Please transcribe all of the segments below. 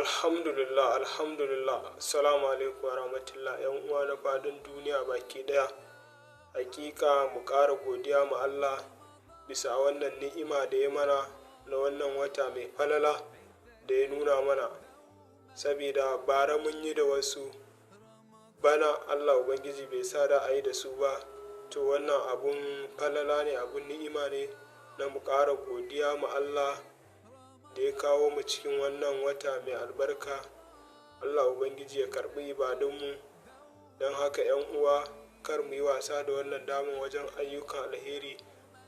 Alhamdulillah, alhamdulillah. Assalamu alaikum warahmatullah. 'Yan uwa na faɗin duniya baki ɗaya. Hakika mu ƙara godiya ma Allah bisa wannan ni'ima da ya mana na wannan wata mai falala da ya nuna mana. Sabida bara mun yi da wasu, bana Allah Ubangiji bai sa da a yi da su ba. To wannan abun falala ne, abun ni'ima ne na mu ƙara godiya ma Allah da ya kawo mu cikin wannan wata mai albarka. Allah Ubangiji ya karɓi ibadunmu. Don haka 'yan uwa, kar mu yi wasa da wannan daman wajen ayyukan alheri,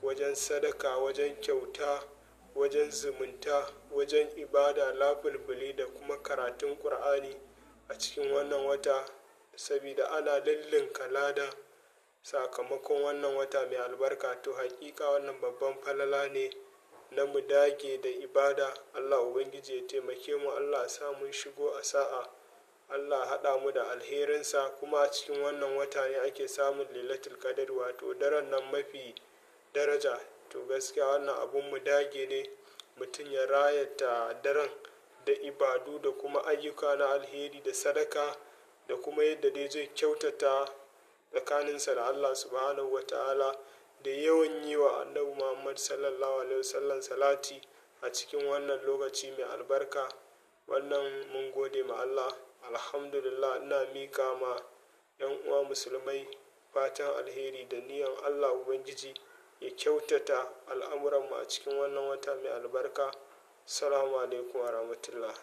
wajen sadaka, wajen kyauta, wajen zumunta, wajen ibada, lafulfuli da kuma karatun Kur'ani a cikin wannan wata. Sabida ana lullunka lada sakamakon wannan wata mai albarka. To hakika wannan babban falala ne na mu dage da ibada. Allah Ubangiji ya taimake mu, Allah ya sa mun shigo a sa'a. Allah ya haɗa mu da alherinsa. Kuma a cikin wannan wata ne ake samun Lailatul Qadr, wato daren nan mafi daraja. To gaskiya wannan abun mu dage ne, mutum ya rayata daren da ibadu da kuma ayyuka na alheri da sadaka da kuma yadda dai zai kyautata tsakaninsa da Allah Subhanahu wa ta'ala, da yawan yi wa Annabi Muhammad Sallallahu Alaihi Wasallam salati a cikin wannan lokaci mai albarka. Wannan mun gode ma Allah. Alhamdulillah, ina miƙa ma 'yan uwa musulmai fatan alheri da niyyan Allah Ubangiji ya kyautata al'amuranmu a cikin wannan wata mai albarka. Assalamu alaikum warahmatullah.